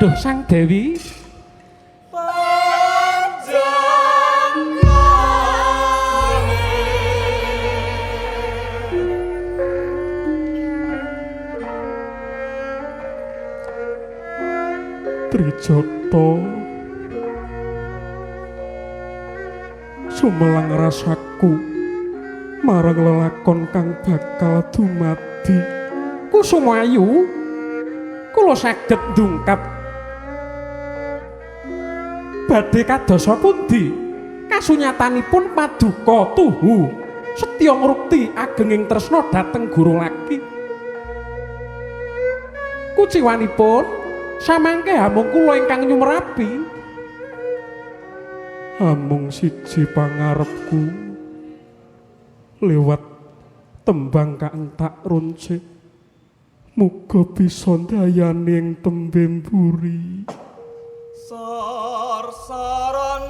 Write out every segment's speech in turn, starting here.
Aduh Sang Dewi. Trijata, sumelang rasaku marang lelakon kang bakal dumadi. Kusuma ayu, kula saged ndungkap badhe kadosa pundi kasunyatanipun paduka tuhu setya ngrukti agenging tresna dhateng guru laki. Kuciwanipun samangke hamung kula ingkang nyumerapi. Amung siji pangarepku lewat tembang kang tak runcik, muga bisa ndayani ing tembe mburi. Sarsaran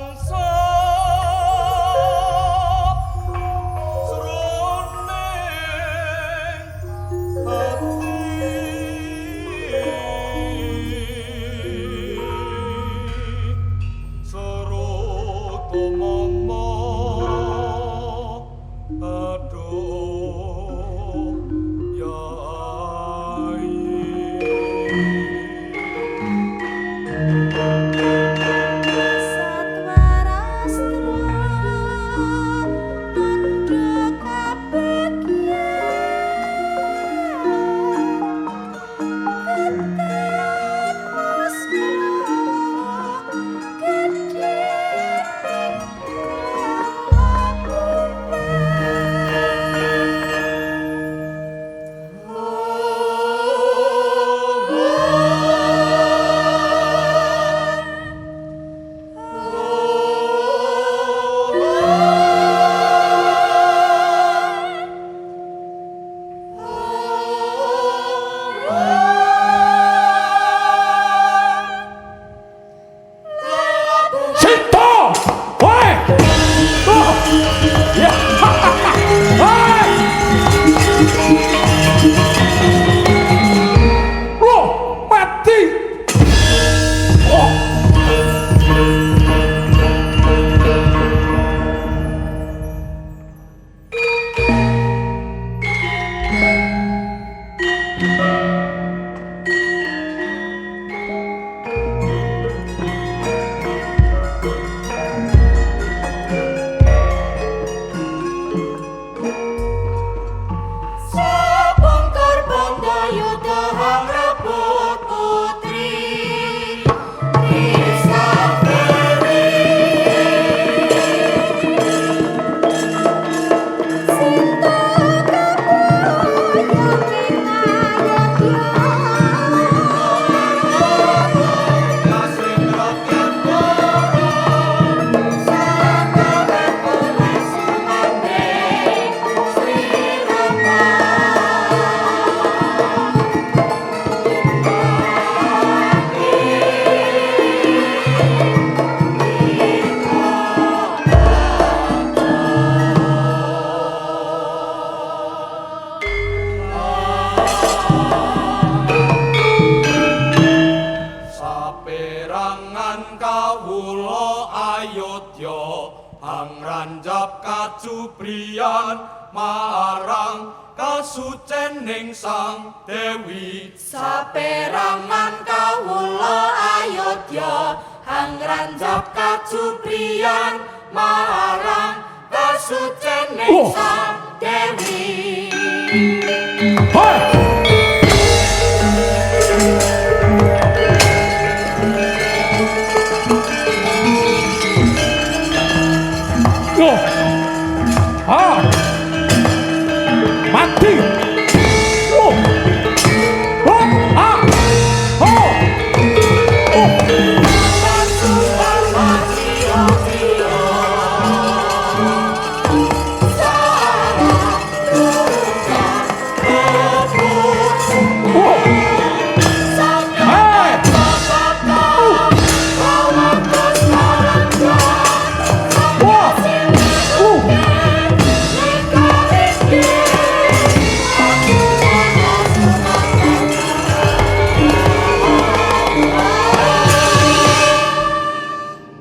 kacubriyan marang kasucening Sang Dewi. Saperangan kawula Ayodya hang ranjap kacubriyan marang kasucening Sang Dewi. Hoi! Yo. Ah. Mati. Oh. Oh. Ah.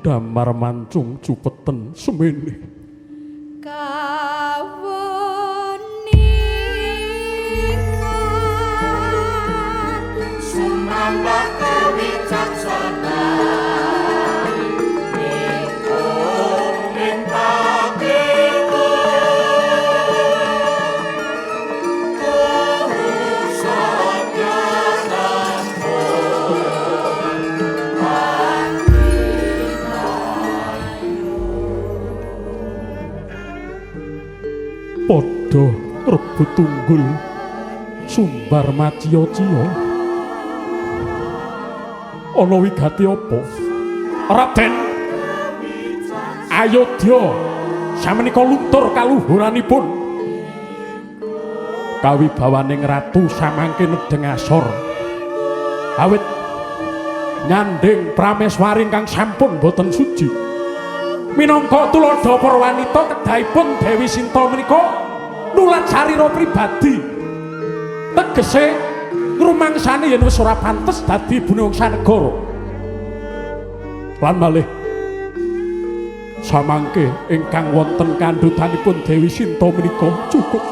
Damar mancung cupeten semene. Kawuningan sumrambah kawicaksanan iku mintakewa kuhu satya Padha rebut tunggul sumbar maciya-ciya. Ana wigati apa? Raden Ayodya samenika luntur kaluhuranipun. Kawibawaning ratu samangke nedheng asor. Awit nyandhing prameswari ingkang sampun boten suci. Minangka tuladha para wanita kedahipun Dewi Sinta menika nulat sarira pribadi. Tegese ngrumangsani yen wis ora pantes dadi ibune wong sanegara. Lan malih samangke ingkang wonten kandhutanipun Dewi Sinta menika cukup.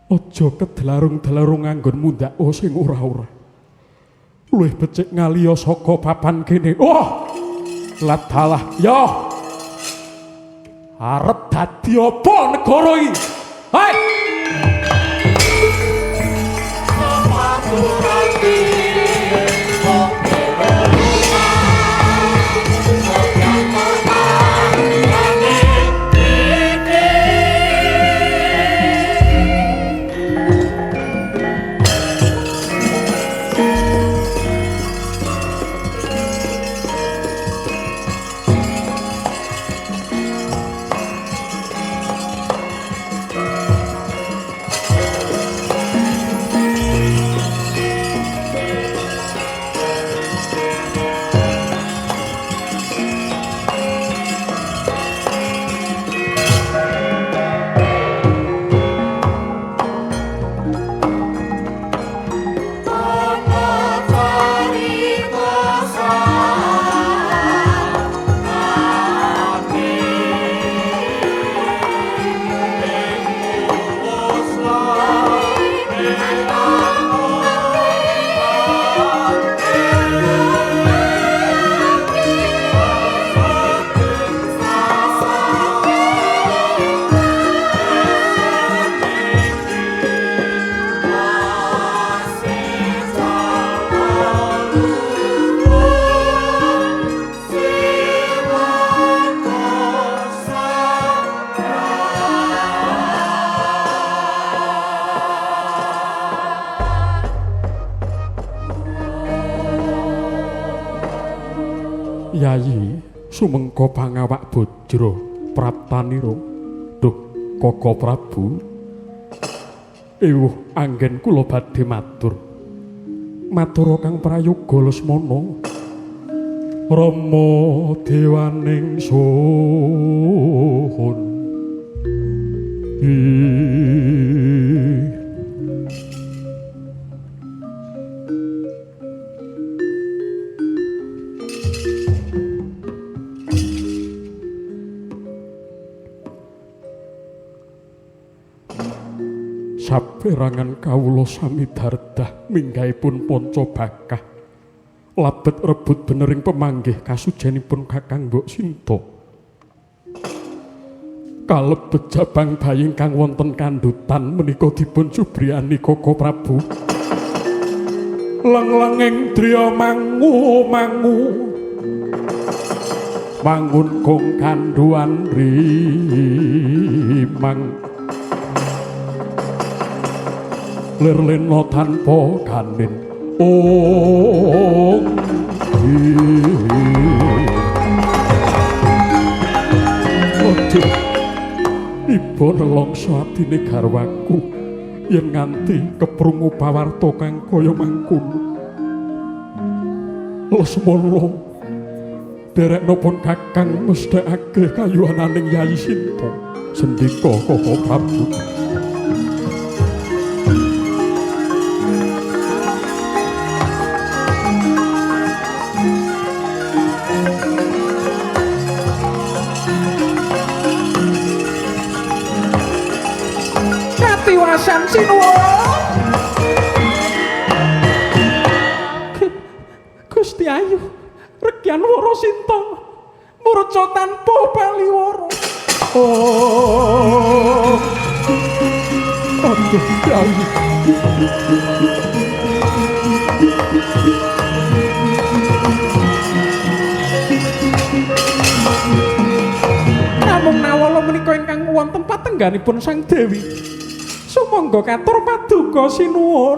Aja kedlarung-dlarung nganggon mundhak sing ora-ora. Luwih becik ngaliya saka papan kene. Oh! Ladalah ya arep dadi apa negara iki? Hei! Yayi sumengko pangawak bojro praptanira. Duh Koko Prabu, ewuh anggen kula badhe matur. Matur kang prayoga Lesmana. Rama dewaning suhun. Saperangan kawula sami dardah minggahipun panca bakah labet rebut benering pemanggih kasujenipun Kakang Mbok Sinta. Kalebet jabang bayi ingkang wonten kandhutan menika dipun subriyani Koko Prabu. Lenglenging driya mangu mangu mangun kong kandhuan rimang. Lirlena tanpa ganin ong. Aduh, ibu nelongso atine garwaku yen nganti keprungu pawarta kang kaya mangkono. Lesmana, derekna pun Kakang mesthekake kayuwananing Yayi Sinta. Sendika Koko Prabu. Sinuwun. Gusti Ayu, Regyan Warasinta murca tanpa paliwara. Oh. Aduh, Ayu. Namung nawala menika ingkang wonten patengganipun Sang Dewi. Sumangga katur paduka sinuwun.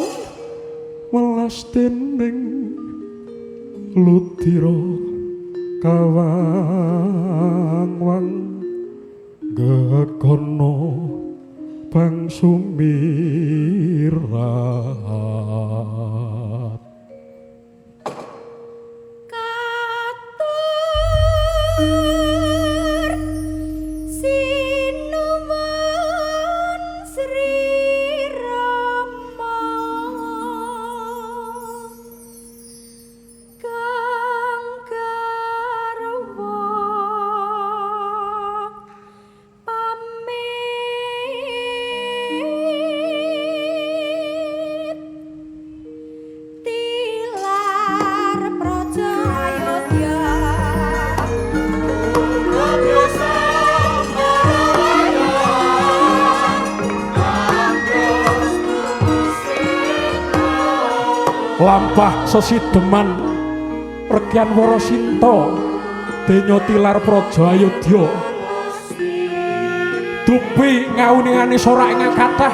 Welas dening ludira kawang-wang gegono bangsu mirat. Katur sinuwun Sri Rama kang garwa pamit tilar praja Ayodya. Lampah sesideman Regyan Warasinta denya tilar praja Ayodya. Dupi ngauningane sorak ingkang kathah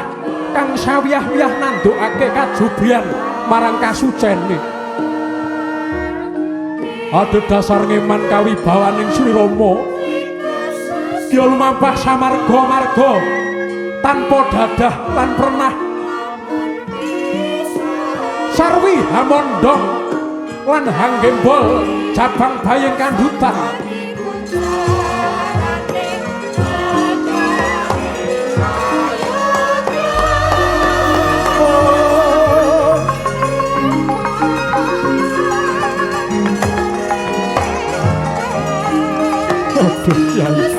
kang sawiyah-wiyah nandukake kajubian marang kasucene. Adhedhasar ngeman kawibawaning Sri Rama, dia lumampah samarga-marga tanpa dadah lan pernah sarwi hamondong lan hanggembol jabang bayeng kandutan. Aduh, Yai.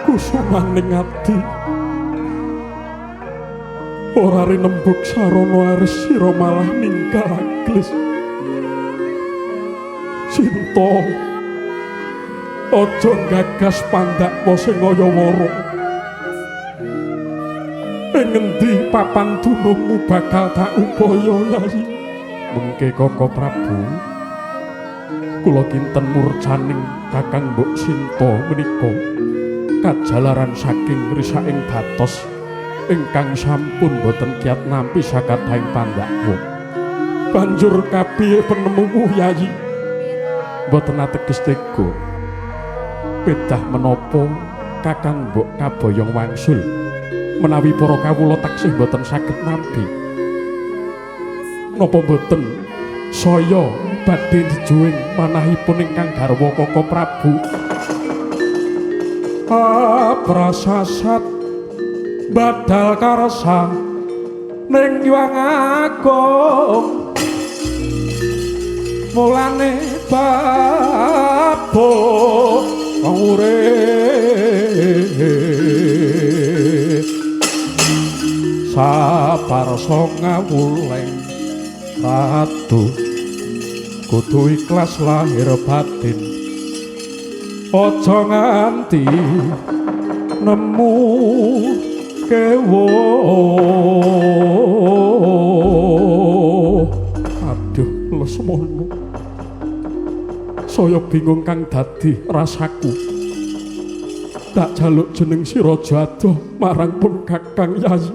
Kusumaning ati ora rinembug sarana aris sira malah ninggal aglis. Sinta, aja gagas pandakwa sing kaya wara. Ing ngendi papan dunungmu bakal tak upaya, Yai? Mengke Koko Prabu, kula kinten murcaning Kakang Mbok Sinta menika kajalaran saking risaking batos ingkang sampun boten kiat nampi sakathahing pandakwa. Banjur kapiye penemumu, Yayi? Boten ateges tega. Pedah menapa Kakang Mbok kaboyong wangsul menawi para kawula taksih boten saged nampi. Napa boten saya badhe njejuing manahipun ingkang garwa Koko Prabu? Prasasat badal karsa ning Hyang Agung, mulane babo urip saparsa ngawuleng ratu kudu ikhlas lahir batin, aja nganti nemu kewo. Aduh, lesmono, saya bingung kang dadi rasaku. Tak jaluk jeneng sira jadoh marang pun Kakang Yayi.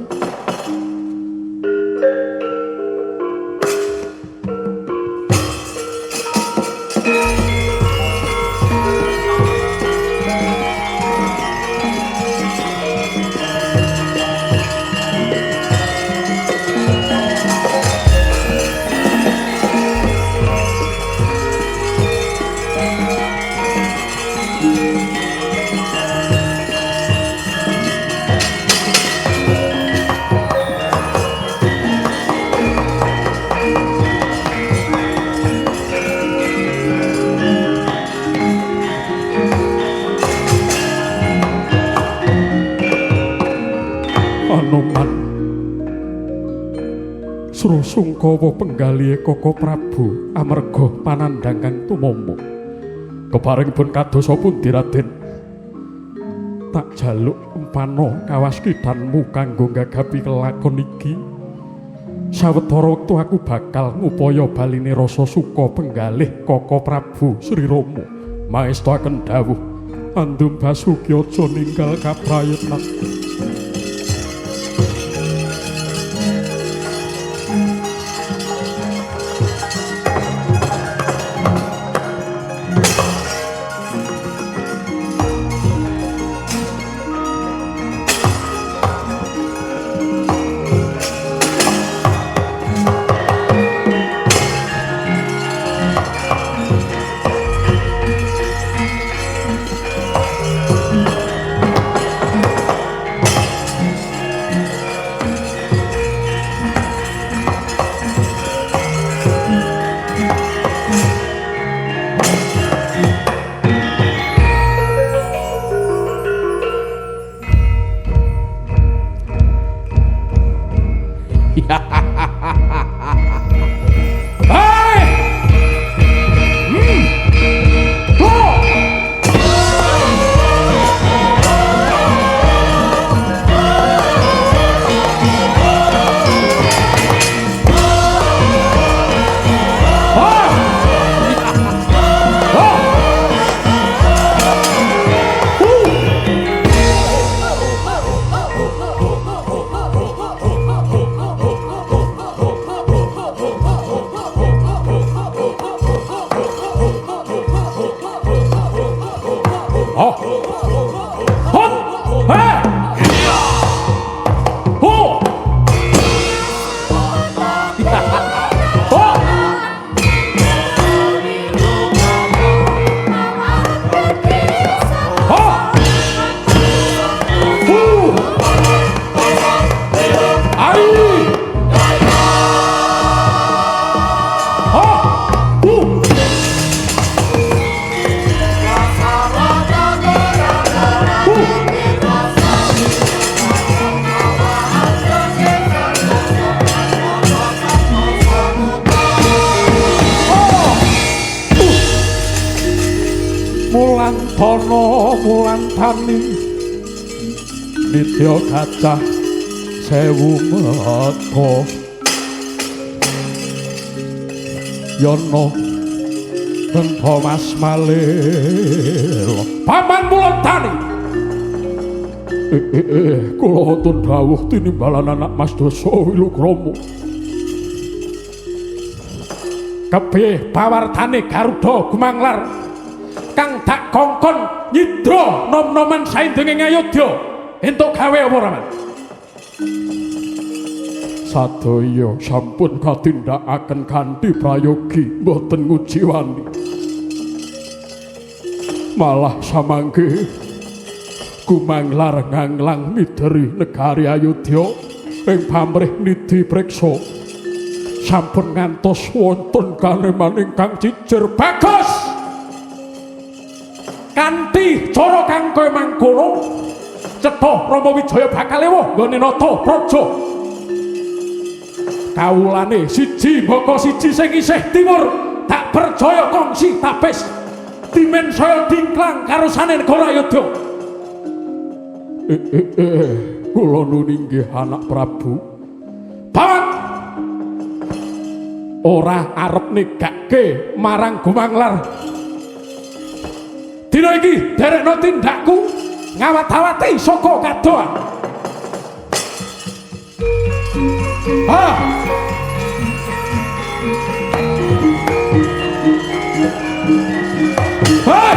sungkawa penggalihe Koko Prabu amarga panandhang kang tumama. Keparingipun kadosa pundi Raden? Tak jaluk empano kawaskidanmu kanggo nggagapi kelakon iki. Sawetara wektu aku bakal ngupaya baline rasa suka penggalih Koko Prabu Sri Rama. Maestoaken dawuh, Andum Basuki aja ninggal kaprayitnan. Mulantana mulantani nitya gajah sewu mata yana tenta Mas Malelo. Paman Mulantani, kula wonten dawuh tinimbalan anak Mas Dasa Wilukrama. Kepiye pawartane Garuda Gumanglar kang tak kongkon nyidra nom-noman saindenging Ayodya entuk gawe apa ora, Mas? Sadaya sampun katindakaken kanthi prayogi, mboten ngujiwani. Malah samangke Gumanglar nganglang mideri negari Ayodya ing pamrih nidhi preksa. Sampun ngantos wonten kaneman ingkang jujur bagus. Kanthi cara kang kaya mangkono, cetha Rama Wijaya bakal ewuh nggone nata praja. Kawulane siji mbaka siji sing isih timur tak percaya kongsi tapis dimen saya dingklang karosane negara Ayodya. Kula nun inggih anak Prabu. Paman ora arep negakke marang Gumanglar. Dina iki derekno tindakku ngawat-awati saka kadohan. Ah! Hei!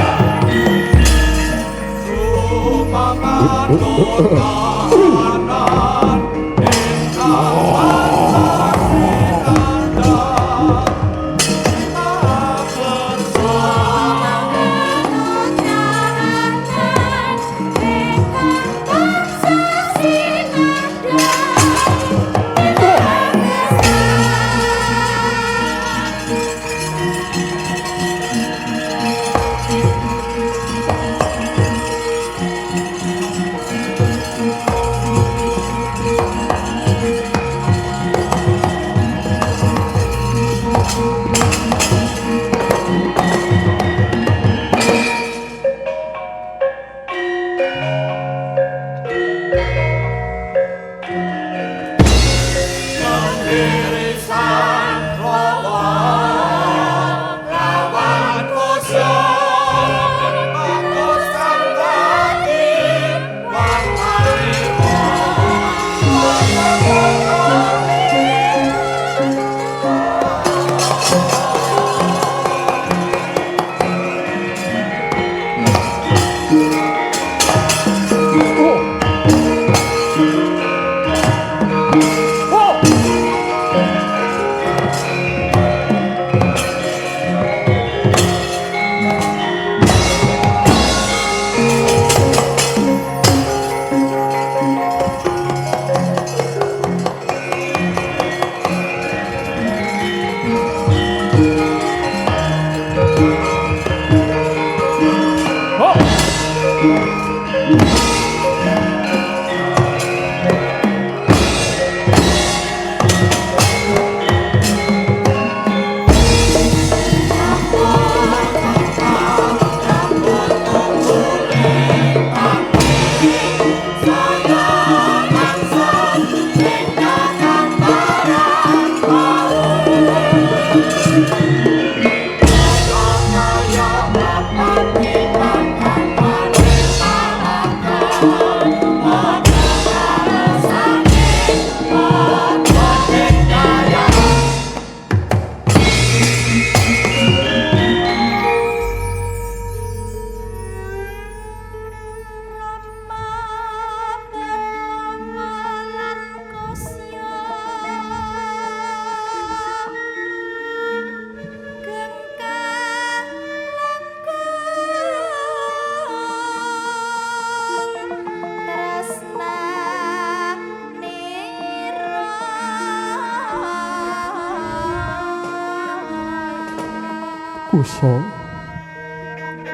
Kusa,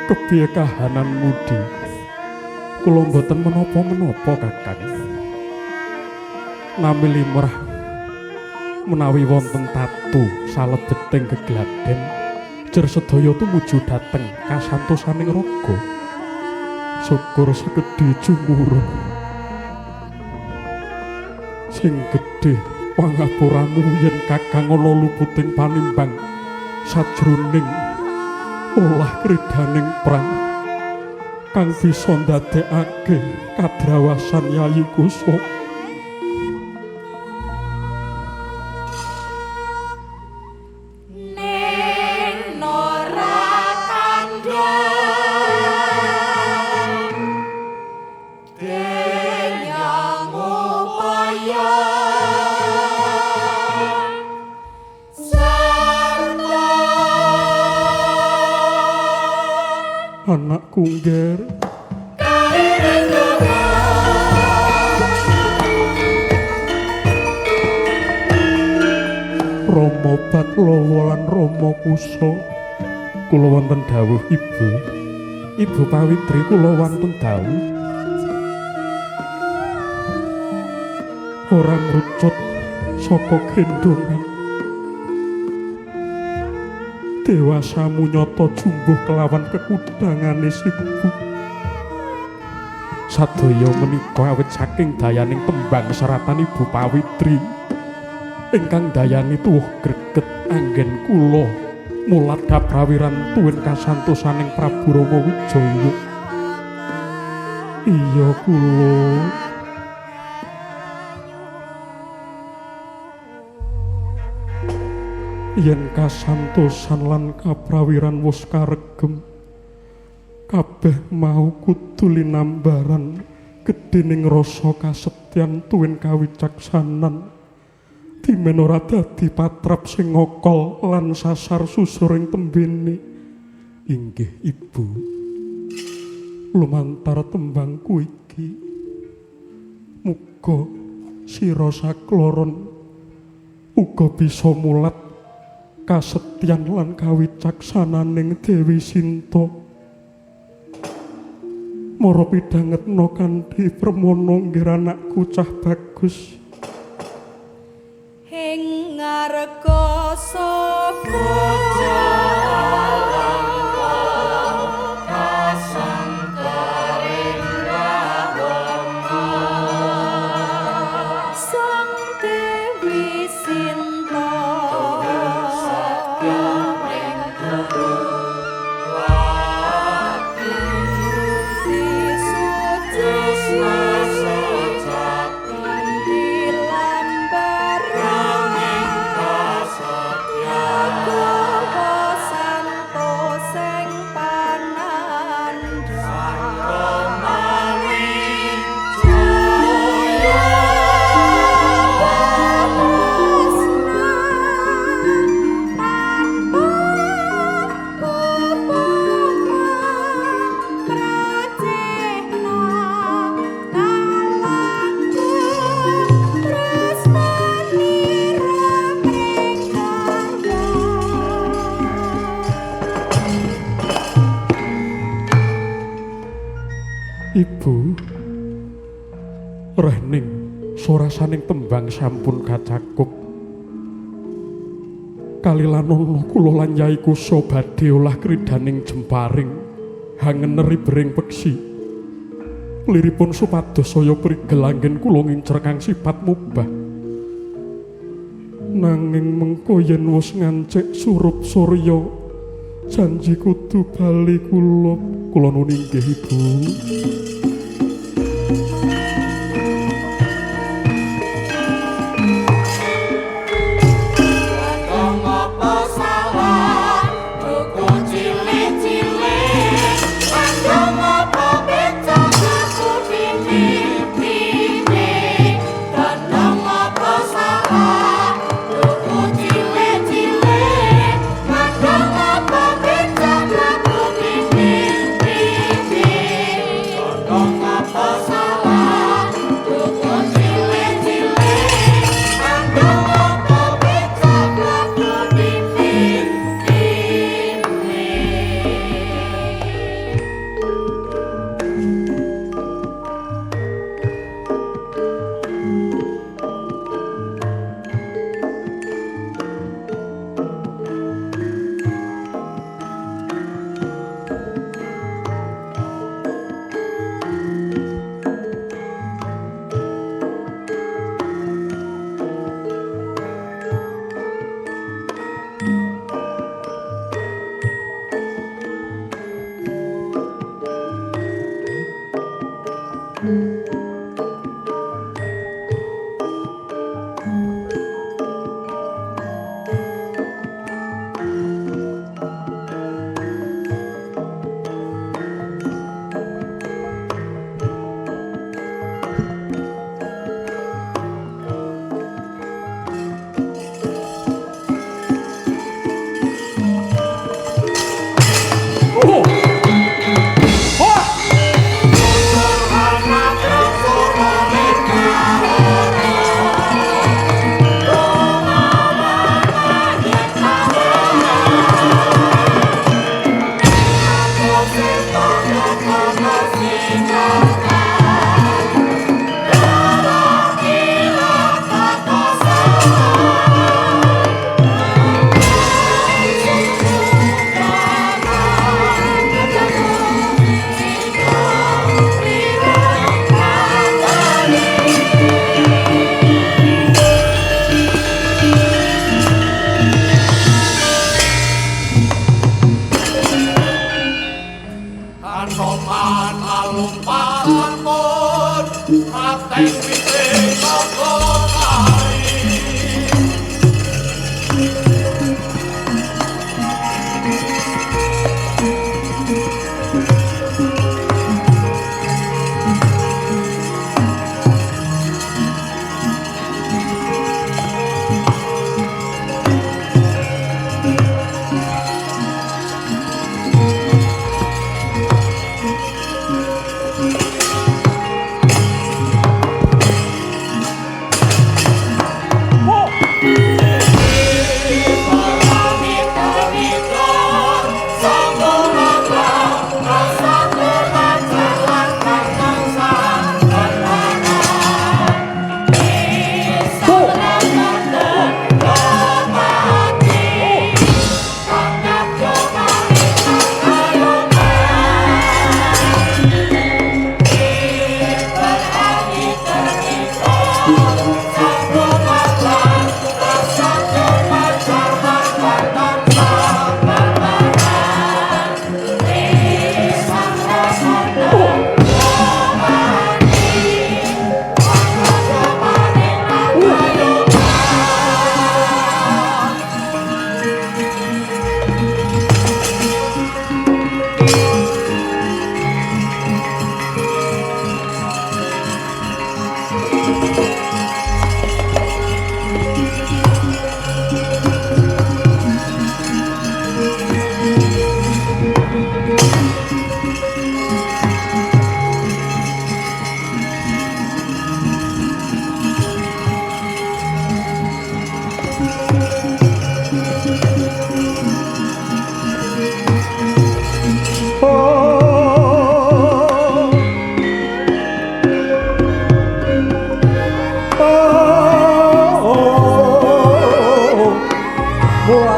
kepiye kahanan mudi? Kula mboten menapa-menapa, Kakang. Nami limrah menawi wonten tatu salebeting gegladen, jer sedaya tumuju dhateng kasantosaning raga. Syukur sekedhi jumurung. Sing gedhe pangapuramu yen Kakang ana luputing panimbang sajroning olah kridaning prang kang bisa ndadekake kadrawasan Yayi Kusa. Ning ora kandha denyang upaya anakku ngger. Rama Batlawa lan Rama Kusa, kula wonten dawuh Ibu. Ibu Pawitri kula wonten dawuh. Ora ngrucut saka gendongan. Dewasamu nyata jumbuh kelawan kekudangane Sibu. Sadaya menika awit saking dayaning tembang seratan Ibu Pawitri ingkang dayani tuwuh greget anggen kula mulat kaprawiran tuwin kasantosaning Prabu Rama Wijaya. Iya kula. Yen kasantosan lan kaprawiran wus karegem, kabeh mau kudu linambaran gedhening rasa kasetyan tuwin kawicaksanan. Dimen ora dadi patrap sing ngokol lan sasar susuring tembene. Inggih Ibu, lumantar tembangku iki muga sira sakloron uga bisa mulat kasetyan lan kawicaksananing Dewi Sinta. Mara pidhangetna kanthi permono nggih anakku cah bagus. Ing ngarga saka Sang Dewi Sinta Ibu, rehning sorasaning tembang sampun kacakup. Kalilanana kula lan Yai Kusa badhe olah kridaning jemparing hangeneri bering peksi. Liripun supados saya prigel anggen kula ngincer kang sipat mubah. Nanging mengko yen wis ngancik surup surya, janji kudu bali kula. Kula nuwun inggih Ibu.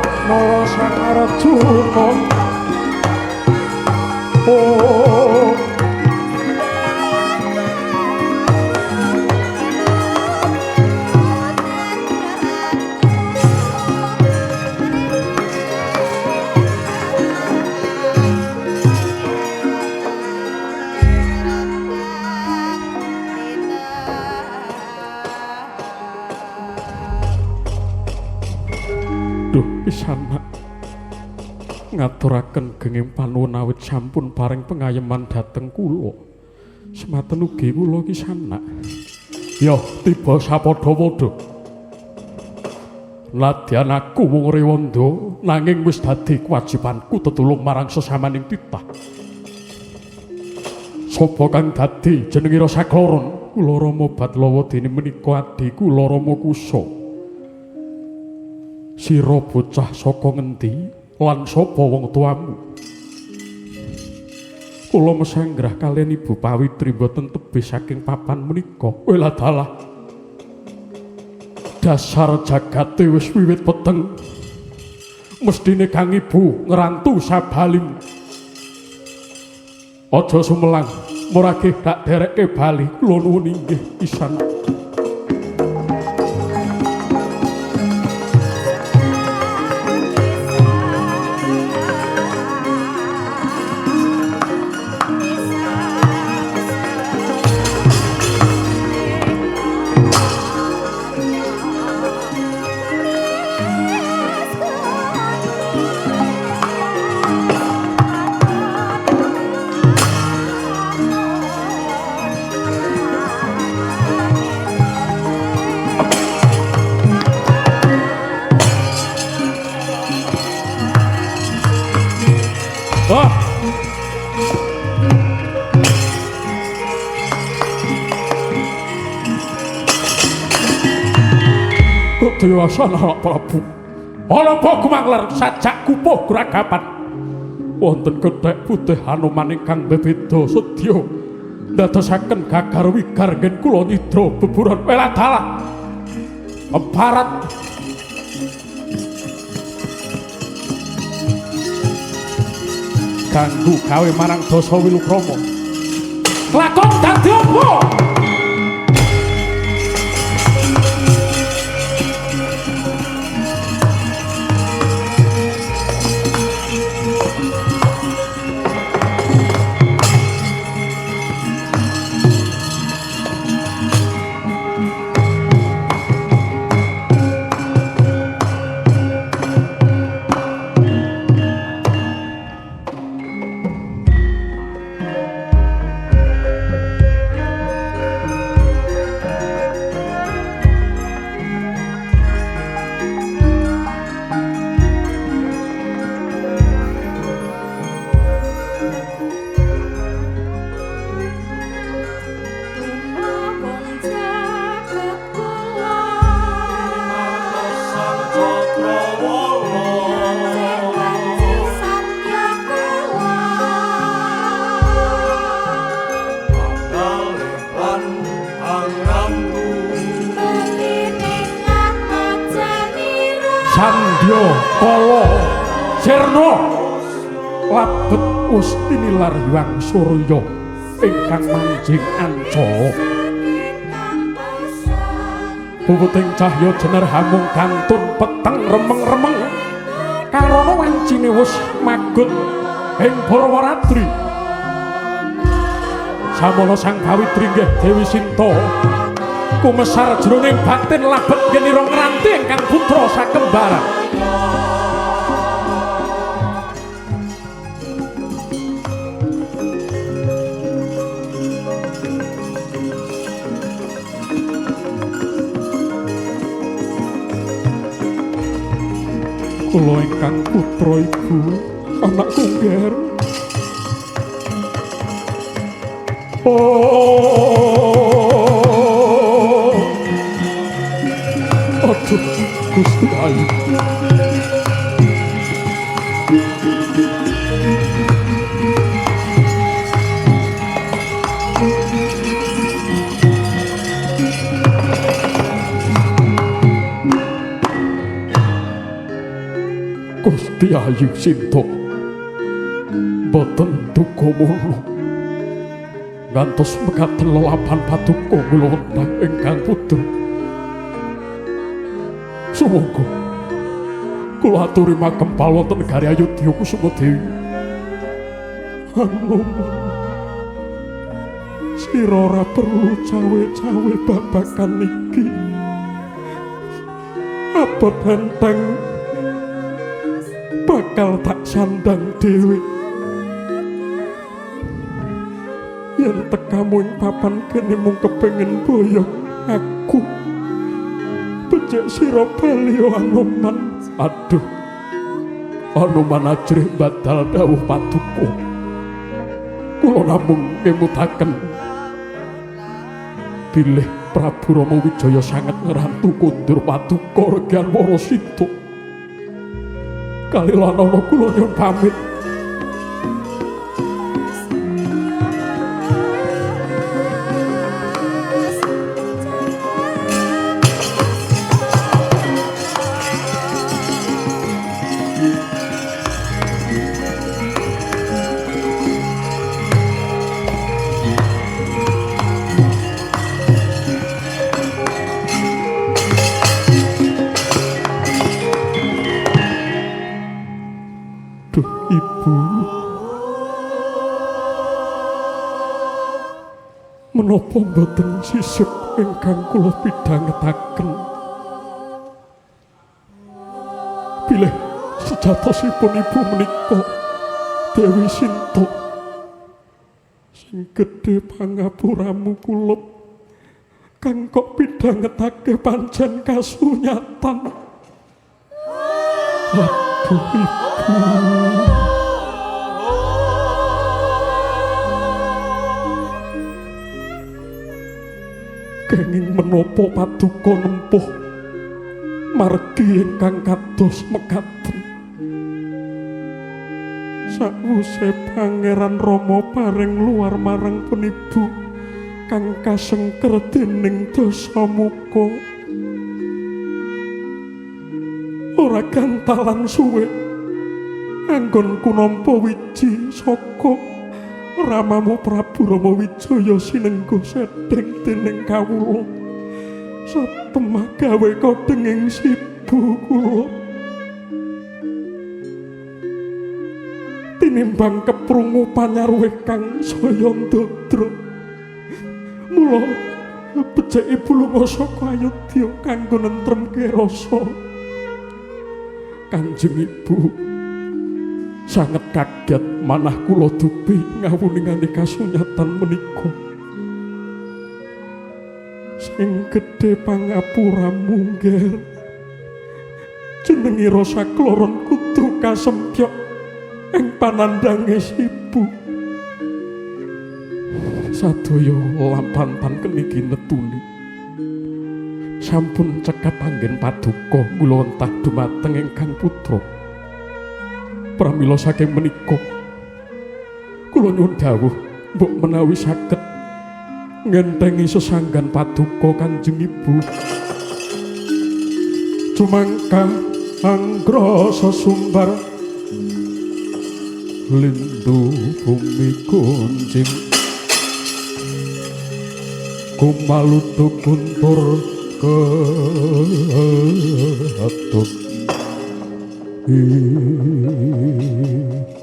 Nara Sang Arjuna. Oh, duh pisanak ngaturaken genging panuwun awit sampun paring pengayeman dhateng kula. Sematen ugi kula kisanak. Ya tiba sapadha-padha. Ladyan aku wong rewanda nanging wis dadi kewajibanku tetulung marang sesamaning titah. Sapa kang dadi jenengira sakloron? Kula Rama Batlawa dene menika adhi kula Rama Kusa. Sira bocah saka ngendi lan sapa wong tuamu? Kula mesanggrah kaliyan Ibu Pawitri mboten tebih saking papan menika. Welah dalah. Dasar jagate wis wiwit peteng. Mestine Kang Ibu ngrantu sabalim. Aja sumelang, muragih dak derekke bali. Kula nuwun inggih pisan. Dewasana Prabu. Ana apa gumangler sajak kupuh gragapan. Wonten kethek putih Hanuman ingkang bebeda sedya ndadosaken gagar wigar ngen kula nyidra beburan weladalah. Barat ganggu gawe marang dasa wilukrama. Lakon dadi apa? Sandya kala sirna labet wis tinilar Hyang Surya ingkang manjing ancala. Puputing cahya jener hamung kantun peteng remeng-remeng karana wancine wis magut ing Purwaratri. Samono Sang Pawitri nggih Dewi Sinta kumesar jroning batin labet genira ngranti ingkang putra sakembaran. Kula ingkang putra ibu anak kungger. Oh, aduh Gusti Ayu. Gusti Ayu Sinta boten duka mono ngantos mekaten lelampahan paduka kula wentah ingkang putra. Sumangga kula aturi makempal wonten negari Ayodya Kusuma Dewi. Anoman, sira ora perlu cawe-cawe babagan iki. Abot enteng bakal tak sandang dhewe. Yen tekamu ing papan kene mung kepengin boyong aku, becik sira bali Anoman. Aduh, Anoman ajrih badal dawuh paduka. Kula namung ngemutaken bilih Prabu Rama Wijaya sanget ngrantu kondur paduka Regyan Warasinta. Kalilanana kula nyuwun pamit. Duh ibu, menapa mboten sisip ingkang kula pidhangetaken? Bilih sejatosipun ibu menika Dewi Sinta sing gedhe pangapuramu kula kang kok pidhangetake pancen kasunyatan. Aduh ibu, kenging menapa paduka nempuh margi ingkang kados mekaten. Sakwuse Pangeran Rama paring luar marang pun ibu kang kasengker dening Dasamuka, ora gantalan suwe anggonku nampa wiji saka ramamu Prabu Rama Wijaya sinengguh sedheng dening kawula. Satemah gawe kodhenging sibu kula tinimbang keprungu panyaruwe kang saya ndadra. Mula becik ibu lunga saka Ayodya kanggo nentremke rasa. Kanjeng Ibu sanget kaget manah kula dupi ngawuningani kasunyatan menika. Sing gedhe pangapuramu ngger, jenengi rasa kloron kudu kasempyok ing panandhange sibu. Sadaya lampahan keniki netuni sampun cekap anggen paduka kula wentah dumateng ingkang putra. Pramila saking menika kula nyuwun dawuh mbok menawi saged ngenthengi sesanggan paduka Kanjeng Ibu. Cumangka anggrasa sumbar lindu bumi kuncing kumaludu guntur keatuk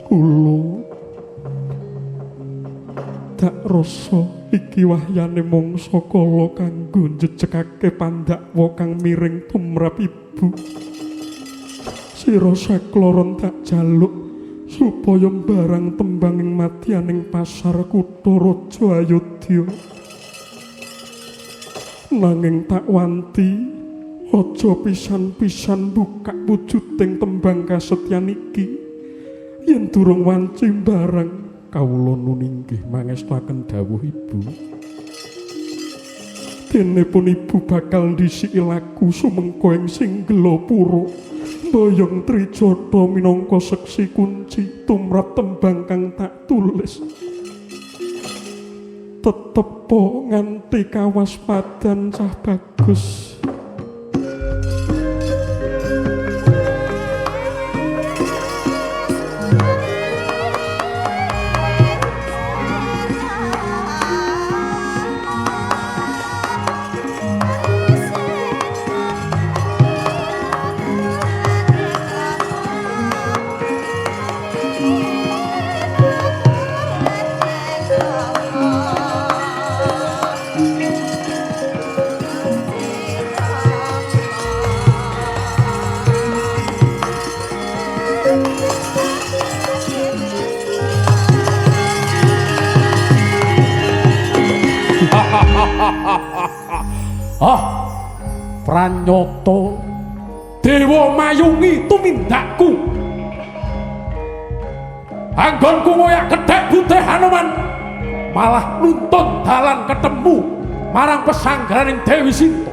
kula tak rasa iki wahyane mangsa kala kanggo njejegake pandakwa kang miring tumrap ibu. Sira sakloron tak jaluk supaya mbarang tembang ing madyaning pasar kutha raja Ayodya. Nanging tak wanti aja pisan-pisan buka wujuding tembang kasetyan iki yen durung wanci mbarang. Kawula nuninggih mangestuaken dawuh ibu. Dene pun ibu bakal ndhisiki laku sumengko ing Singgelapura mboyong Trijata minangka seksi kunci tumrap tembang kang tak tulis. Tetepo nganti kawaspadan cah bagus. Ah, pranyata dewa mayungi tumindakku. Anggonku ngoyak gedhek putih Hanuman malah nuntun dalan ketemu marang pesanggaraning Dewi Sinta.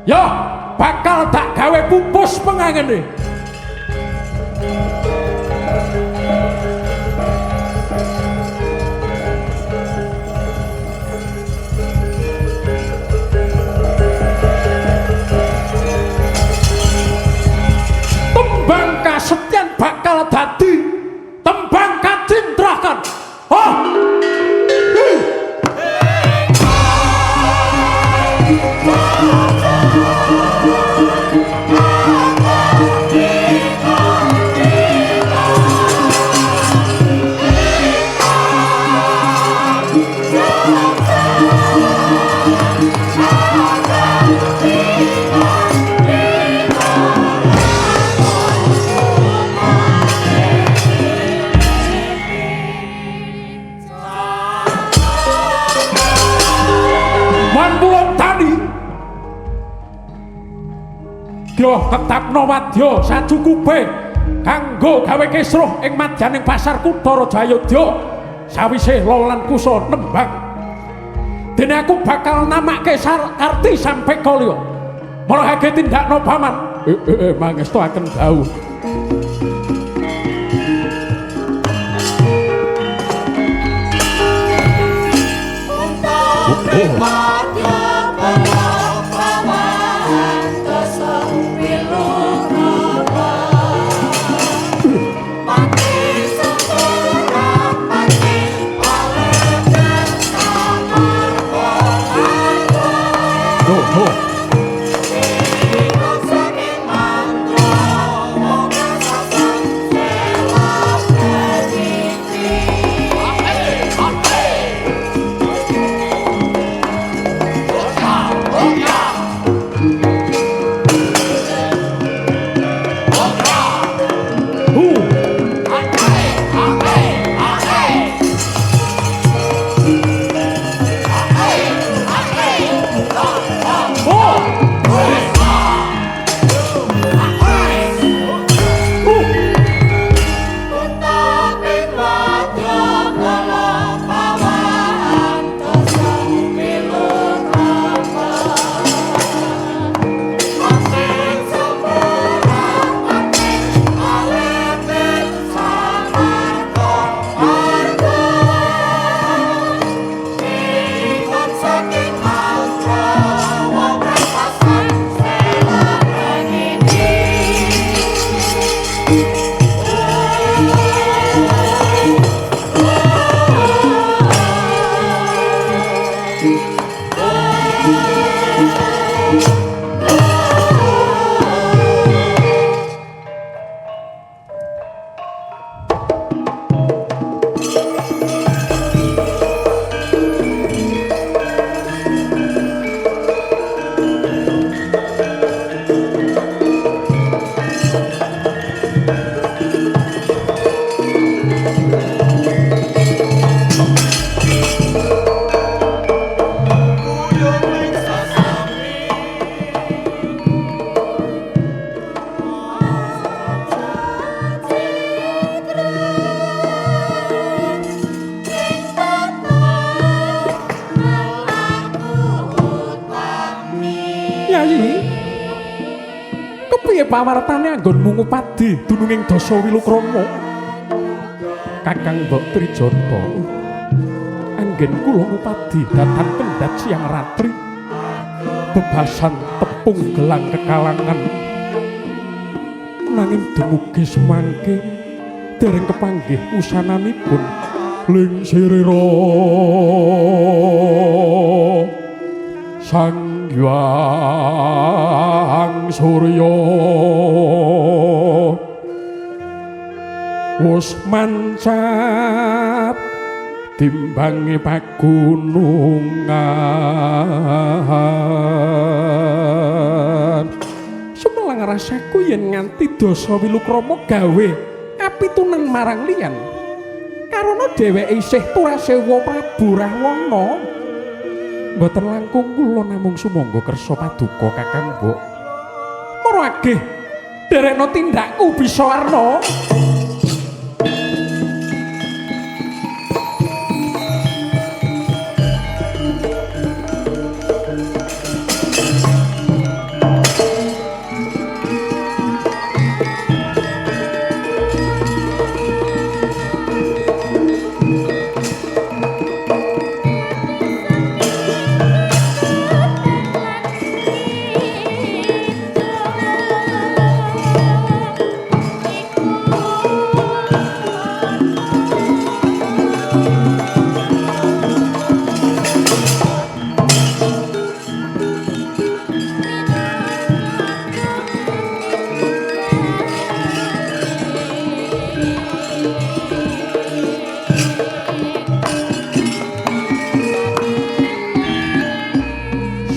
Ya, bakal tak gawe pupus pengangene. Tembang kasetyan bakal dadi tembang kacintrakan. Oh. Yo tetapno wadya sacukupe kanggo gawe kisruh ing madyaning pasar kutha Raja Ayodya sawise Lolan Kusa nembang. Dene aku bakal namake Karti sampe kalya. Marahake tindakno paman. Mangestuaken dawuh. Pawartane anggonmu ngupadi dununging dasa wilukrama. Kakang Mbok Trijata, anggen kula ngupadi datan kendhat siang ratri, bebasan tepung gelang kekalangan. Nanging dumugi semangke dereng kepanggih usananipun lingsirira Sang Hyang Surya wus mancat timbangi pagunungan. Sumelang rasaku yen nganti dasa wilukrama gawe kapitunan marang liyan karana dheweke isih turasewa Prabu Rahwana. Mboten langkung kula namung sumangga kersa paduka Kakang Mbok. Mara agih derekno tindakku bisa warna.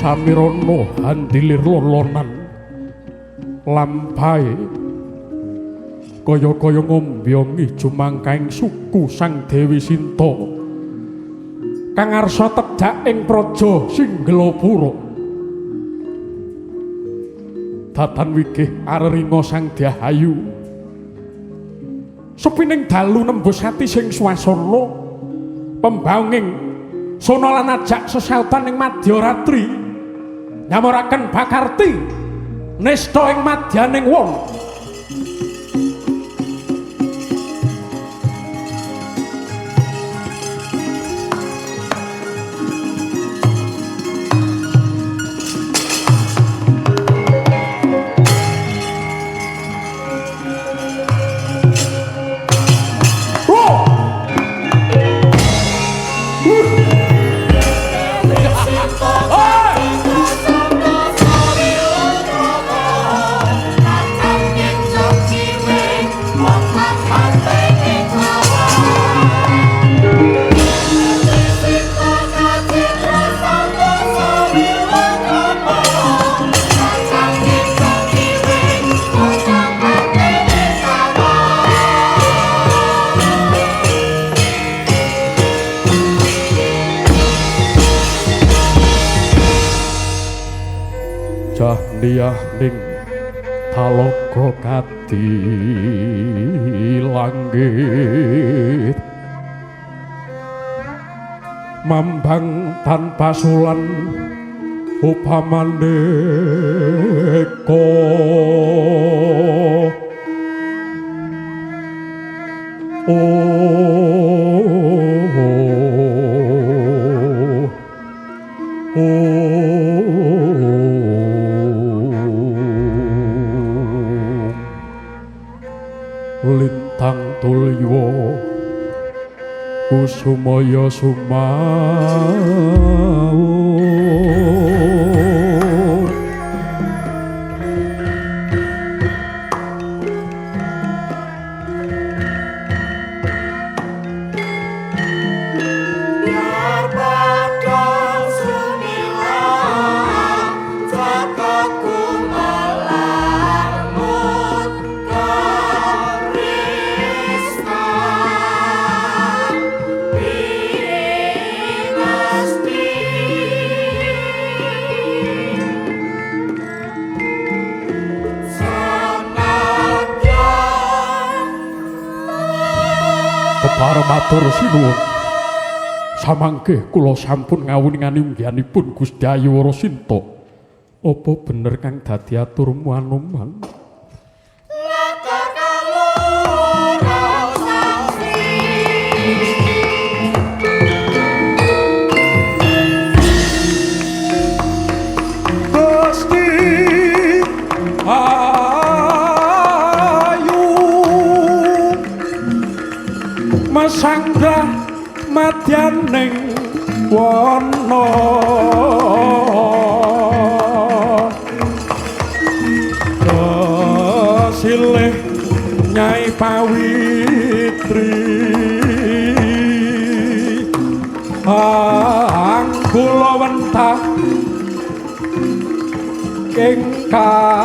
Samirana handilir lolonan lampahe kaya-kaya ngombyongi jumangkaing suku Sang Dewi Sinta kang arsa tedhak ing praja Singgelapura. Datan wigih areringa Sang Dyahayu sepining dalu nembus ati sing swasana pembaunging sona lan ajak sesautan ing madyaratri nyamuraken pakarti nista ing madyaning wong. Jahniyah ning talaga kadi langgit mambang tanpa sulan upamaneka. Lintang tulya kusumaya sumaur. Biar padang sumilang jagatku melarmut karistan pinasti senadyan. Kepara matur sinuwun. Samangke kula sampun ngawuningani unggihanipun Gusti Ayu Warasinta. Apa bener kang dadi aturmu Anoman? Lakar kaloro saksi. Gusti Ayu mesanggrah madyaning wana kesilih Nyai Pawitri anggula wentah ingkang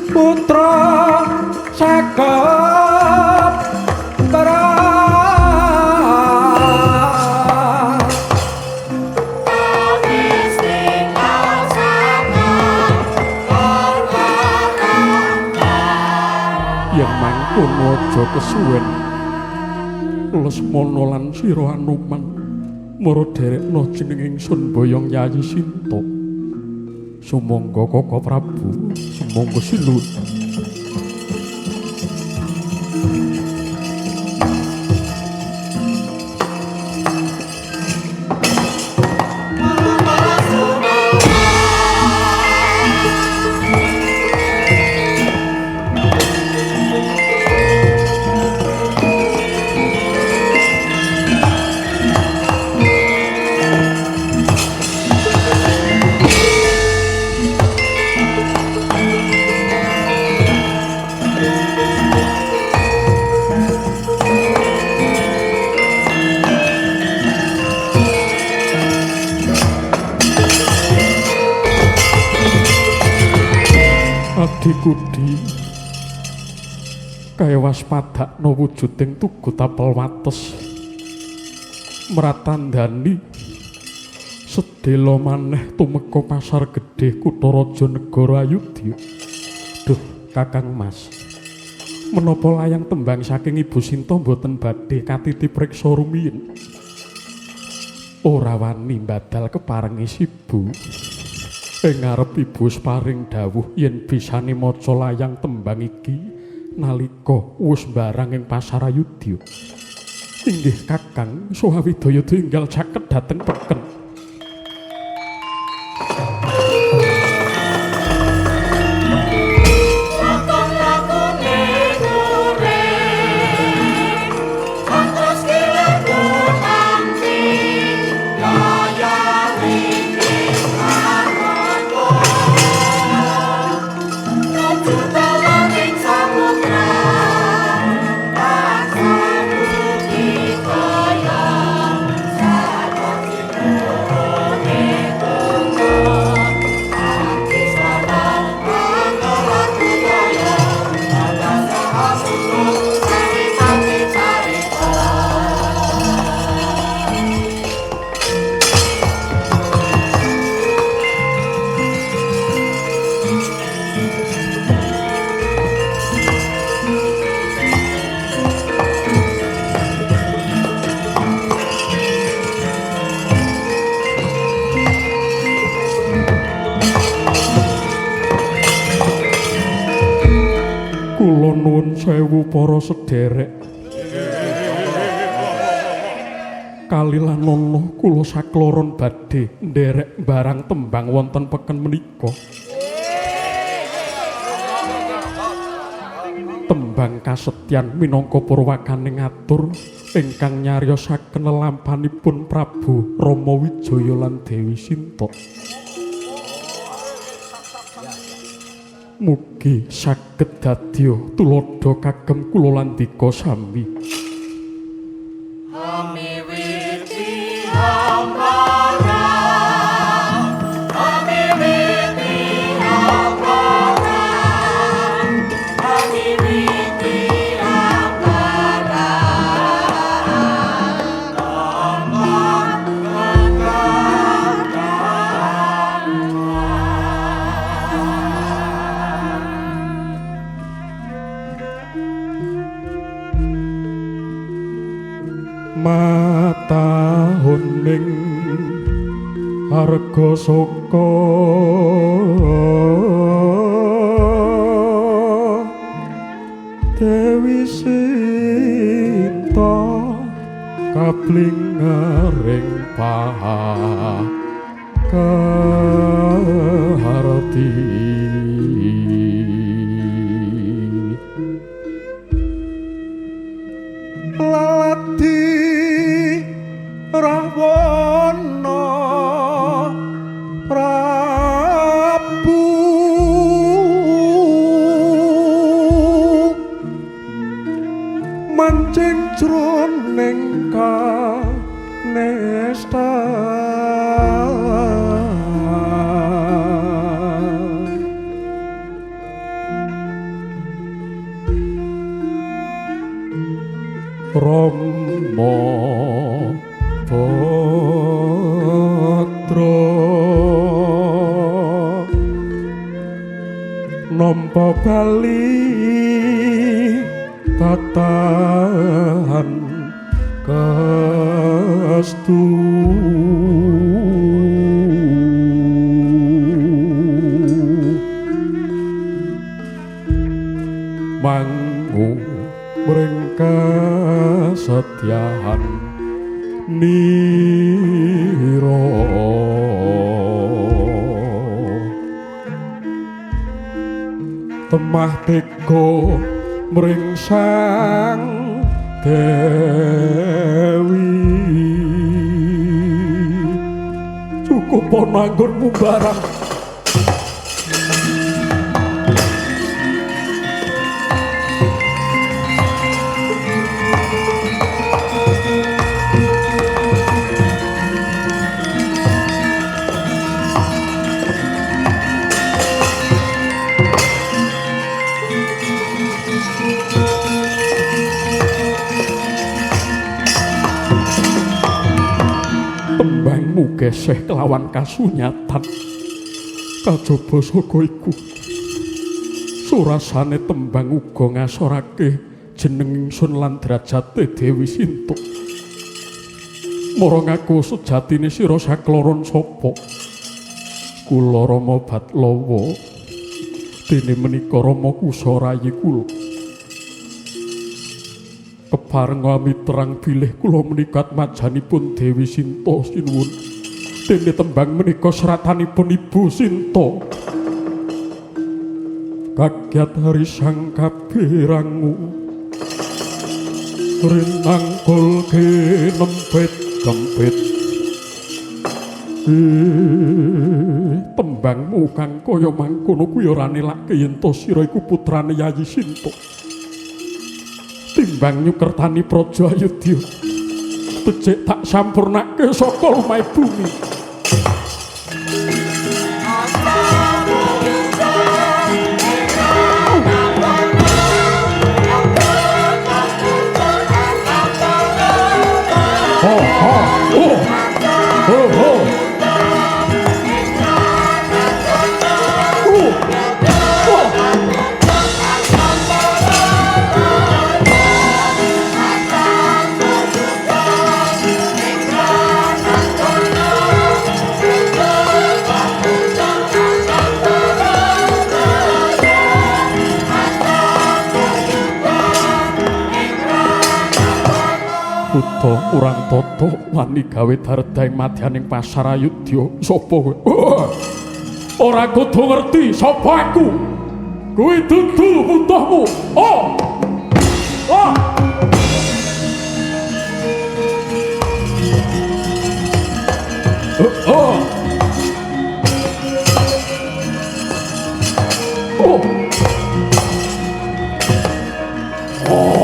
putra saged terang. Kono aja kesuwen. Lesmana lan sira Anoman mara derekna jeneng ingsun boyong Yayi Sinta. Sumangga Kaka Prabu, sumangga sinuwun. Adikudi kaya waspadakna wujuding tugu tapel wates mratandani sedhela maneh tumeka pasar gedhe kutha raja negara Ayodya. Duh, Kakang Mas, menapa layang tembang saking Ibu Sinta mboten badhe katiti priksa rumiyin? Ora wani mbadal keparengi sibu. Ing ngarep ibu paring dawuh yen bisane maca layang tembang iki nalika wis mbarang ing pasar Ayodya. Inggih Kakang, saha widaya tinggal caket dhateng peken. Kula nuwun sewu para sedherek. Kalilanana kula sakloron badhe nderek barang tembang wonten peken menika. Tembang kasetyan minangka purwakaning atur ingkang nyariosaken lelampanipun Prabu Rama Wijaya lan Dewi Sinta. Mugi saged dadya tuladha kagem kula lan dika sami. Matahuning harga saka Dewi Sinta kablingering pakarti. Lalati Rahwana Prabu mancing jroning kanesta. Rama Bhadra nampa bali Tatahan kestu mangu mring kasetyan nira temah tega mring Sang Dewi cukup ana anggonmu barang. Tembangmu geseh kelawan kasunyatan kajaba saka iku surasane tembang uga ngasorake jeneng ingsun lan derajate Dewi Sinta. Mara ngaku sejatine sira sakloron sapa? Kula Rama Batlawa, dene menika Rama Kusa rayi kula. Kepareng miterang bilih kula menika atmajanipun Dewi Sinta sinuwun. Dene tembang menika seratanipun Ibu Sinta. Kagyat hari sang kabirangu rinangkul kinempit kempit. Tembangmu kang kaya mangkono kuwi ora nelake yen to sira iku putrane Yayi Sinta. Timbang nyukertani praja Ayodya becik tak sampurnake saka lumah bumi. Ho ho oh ho ho oh oh. Buta urang tata wani gawe darda ing madyaning pasar Ayodya. Sapa kowe? Ora kudu ngerti sapa aku. Kuwi dudu butuhmu. Oh. Oh. Oh. Oh. Oh.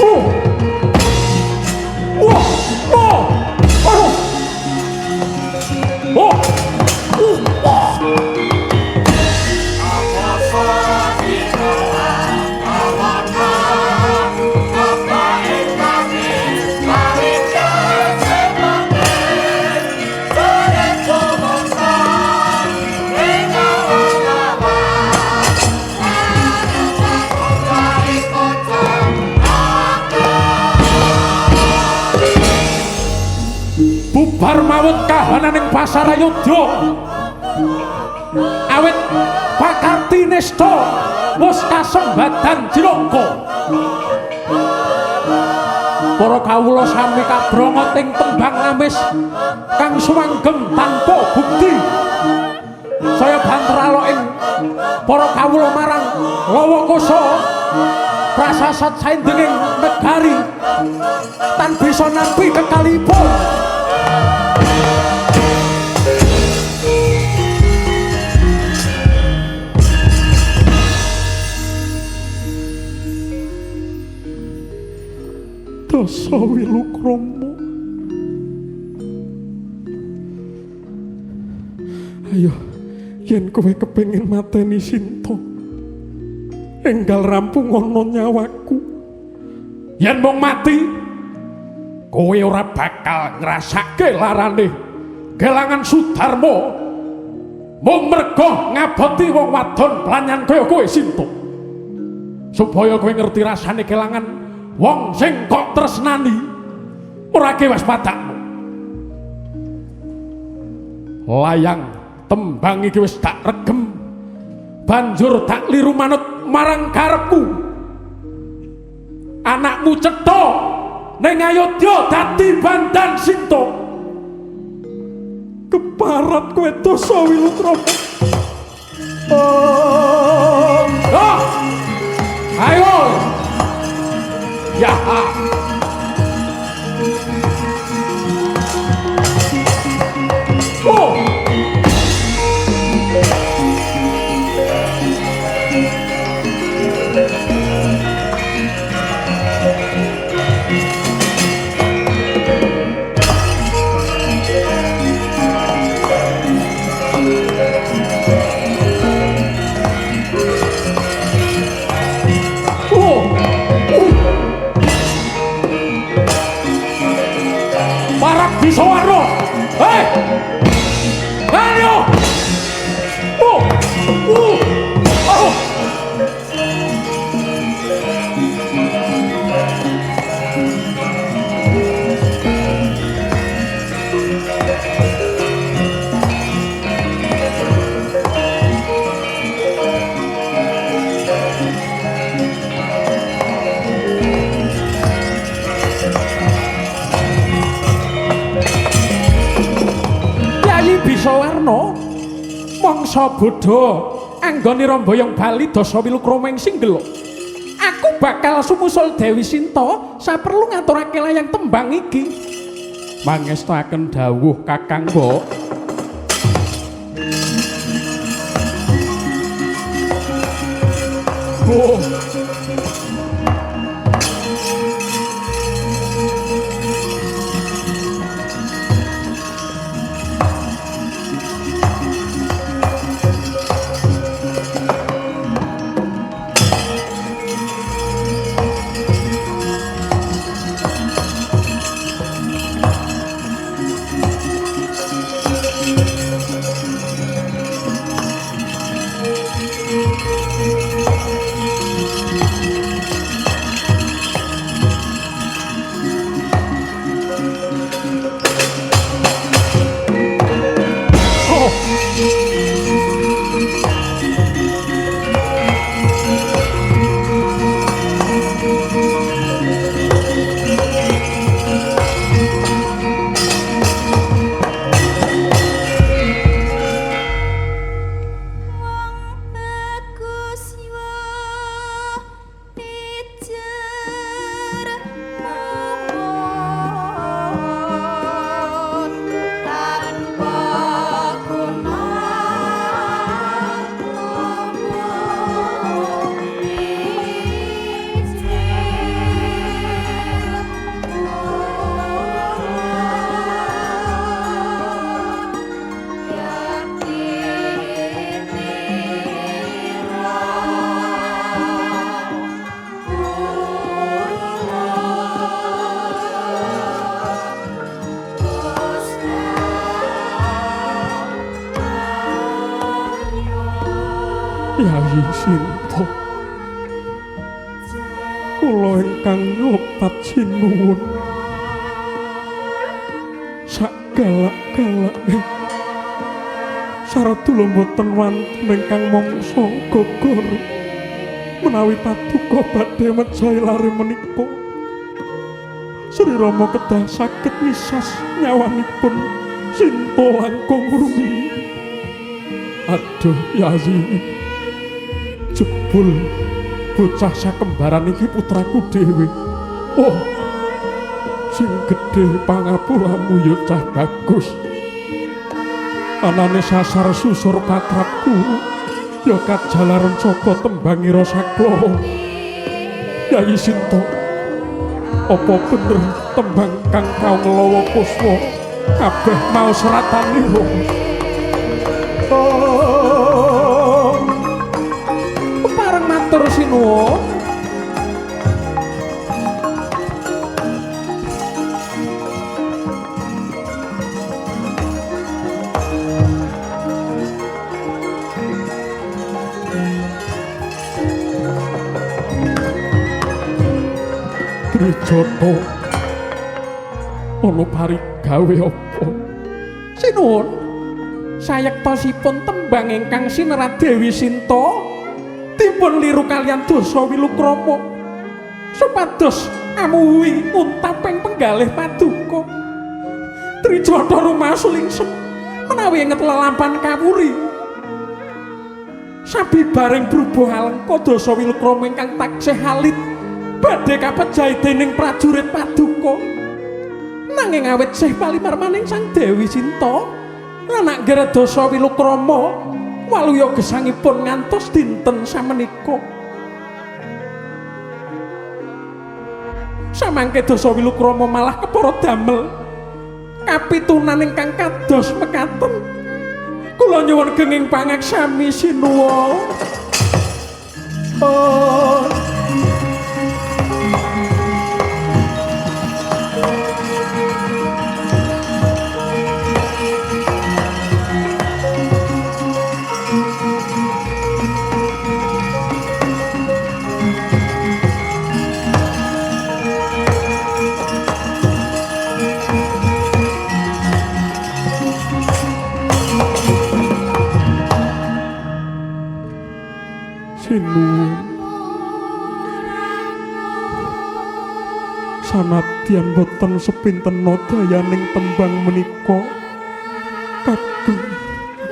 Oh. Wah, oh, aduh, oh, wah. Bubar mawut kahanan ing pasar Ayodya. Awit pakarti nista wis kasembadan cilaka. Para kawula sami kabrongot ing tembang lamis kang sumanggem tanpa bukti. Saya banter alok ing para kawula marang Lawakosa prasasat saindenging negari tan bisa nampi kekalipun. Dasa wilukrama. Ayo, yen kowe kepengin mateni Sinta, enggal rampung ana nyawaku. Yen mung mati, kowe ora bakal ngrasake larane kelangan Sudarma. Mung merga ngaboti wong wadon planyan kaya kowe Sinta. Supaya kowe ngerti rasane kelangan wong sing kok tresnani ora kewas padakmu. Layang tembang iki wis tak regem, banjur tak liru manut marang karepku. Anakmu cetha ning Ayodya dadi bandan Sinta. Keparat kowe dosa Wilukrama. Oh, oh. Ayo. Ya. Oh. Bisawarno. Hei. Ayo. Oh. Oh. Bisawarna mangsa bodho anggone romboyong bali dasa wilukrama ing Singgela. Aku bakal sumusul Dewi Sinta saperlu ngaturake layang tembang iki. Mangestakaken dawuh Kakang Mbok. Oh. Yayi Sinta, kula ingkang nyopat sinuwun sak galak-galake saradula mboten wonten ingkang mangsa gogor menawi paduka badhe mejahi lare menika. Sri Rama kedah saged misas nyawanipun Sinta langkung rumiyin. Aduh Yayi, jebul bocah sakembaran iki putraku dhewe. Oh, sing gedhe pangapuramu ya cah bagus. Anane sasar susur patrapku ya kajalaran saka tembangira sakloro. Yayi Sinta, apa bener tembang kang kaunglawa kuswa kabeh mau seratanira? Oh, pareng matur sinuwun. Trijata, ana parigawe apa? Sinuwun, sayektosipun tembang ingkang sinerat Dewi Sinta dipun liru kaliyan Dasa Wilukrama supados amuwi untaping penggalih paduka. Trijata rumaos lingsem menawi inget lelampahan kawuri. Sabibaring brubuh alengka Dasa Wilukrama ingkang taksih alit badhe kapejahi dening prajurit paduka. Nanging awit sih palimarmaning Sang Dewi Sinta lan anggere Dasa Wilukrama waluya gesangipun ngantos dinten samenika. Samangke Dasa Wilukrama malah kepara damel kapitunan ingkang kados mekaten. Kula nyuwun genging pangaksami sinuwun. Oh. Sinuwun, sanadyan boten sepinten dayaning tembang menika kagem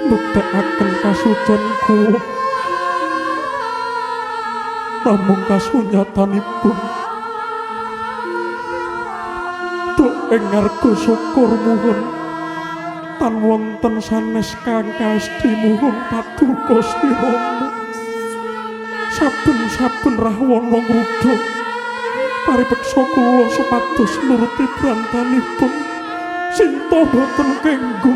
mbukteaken kasucen kula, namung kasunyatanipun duk ing ngarga syukur muhun tan wonten sanes kang kaesti muhun paduka Sri Rama. Saben-saben rahwana ngruda paripeksa kula supados nuruti brantanipun Sinta boten kenggo.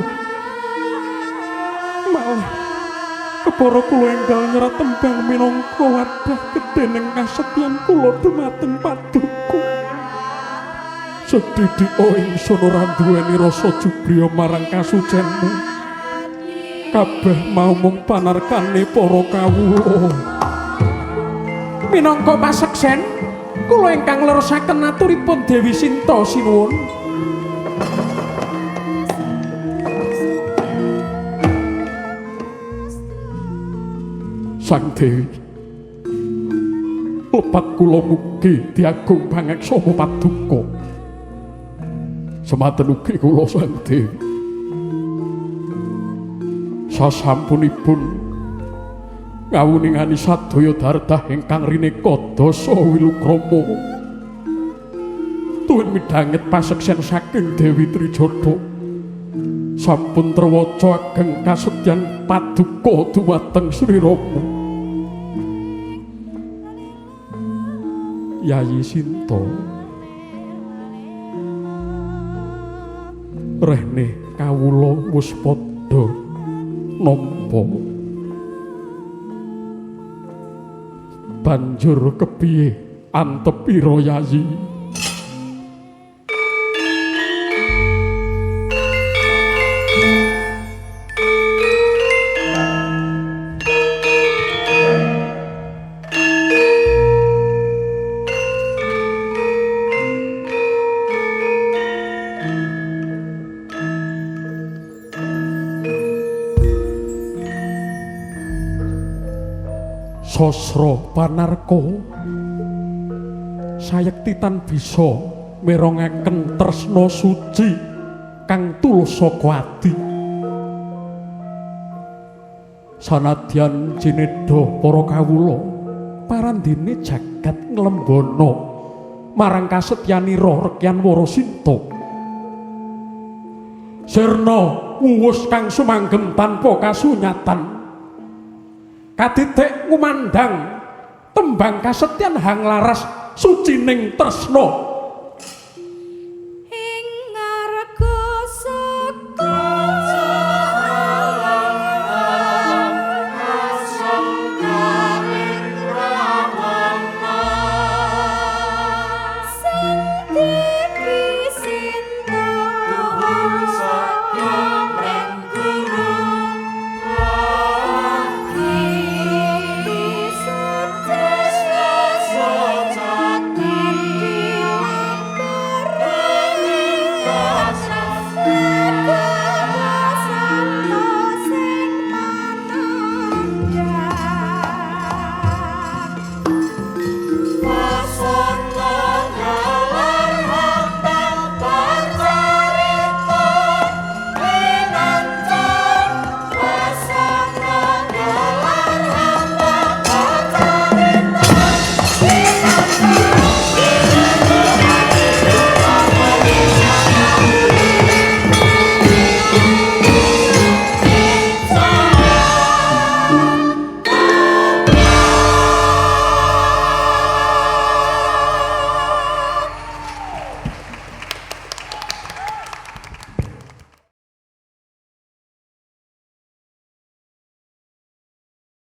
Malah kepara kula enggal nyerat tembang minangka wadah gedening kasetyan kula dumateng paduka. Sedhidhika ingsun ora duweni rasa jubriya marang kasucenmu. Kabeh mau mung panarkane para kawula. Minangka paseksen kula ingkang leresaken aturipun Dewi Sinta sinuwun. Sang Dewi, lepat kula mugi diagung pangaksama paduka. Semanten ugi kula Sang Dewi, sasampunipun ngawuningani sadaya dardah ingkang rineka Dasa Wilukrama tuwin midhanget paseksen saking Dewi Trijata sampun trewaca ageng kasetyan paduka dumateng Sri Rama. Yayi Sinta, rehne kawula wis padha nampa. Banjur kepiye antepira Yayi? Sasra panarka sayekti tan bisa mirengaken tresna suci kang tulus saka ati. Sanadyan jinedha para kawula parandene jagat nglembana marang kasetyanira Rekyan Warasinta. Sirna wuwus kang sumanggem tanpa kasunyatan kadidik ngumandang tembang kasetyan hang laras sucining tresna. Ing ngarga saka Sang Dewi Sinta sejati. Dalam.